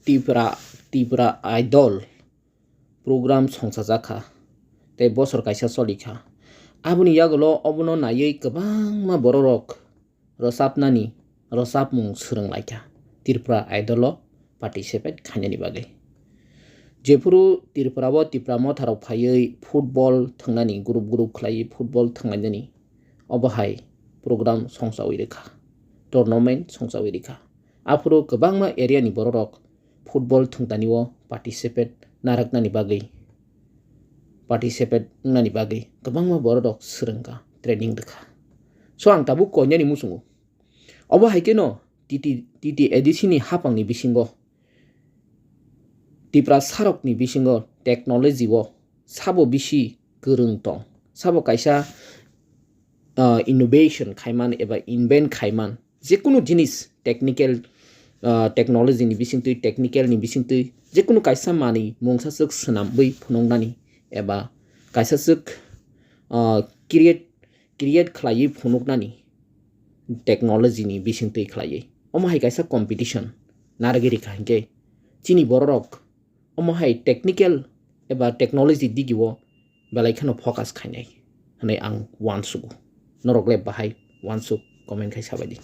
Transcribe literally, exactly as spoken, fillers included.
Tipra, Tipra Idol program songchajak kha, tei bosor kaisa choli kha. Aboni yagulo obono naiwi kwbangma bororok rwchapnani, rwchapmung swrwng lai kha Tripura Idol o participate khainani bagwi. Jephuru Tripura o Tipra motharok phaiwi football thwngnani, group group khlaiwi football thwnglainani, obo hai program songchawi rwkha, tournament songchawi rwkha. Aphuru kwbangma area ni bororok football thwngtani o participate narwknani bagwi, participate wngnani bagwi kwbangma bororok swrwngkha, training rwkha. So ang tabuk koinani muchungo. Obo hai kheno T T, T T A D C ni hapangni bisingo, Tipra sarokni bisingo technology o sabo bisi kwrwng tong, sabo kaisa, ah, innovation khaiman eba invent khaiman, jekunu jinis technical, ah, technology ni bisingtwi, technical ni bisingtwi jekunu kaisa manwi mungsaswk swnamwi phunuknani eba kaisaswk, ah, create, create khlaiwi phunuknani technology ni bisingtwi khlaiwi. Omo hai kaisa competition narwgwi rikha hinkhe chini bororok omo hai technical eba technology digio belai kheno focus khainai hwnwi ang uansugo. Norok le bahai uansuk comment khai sabaidi.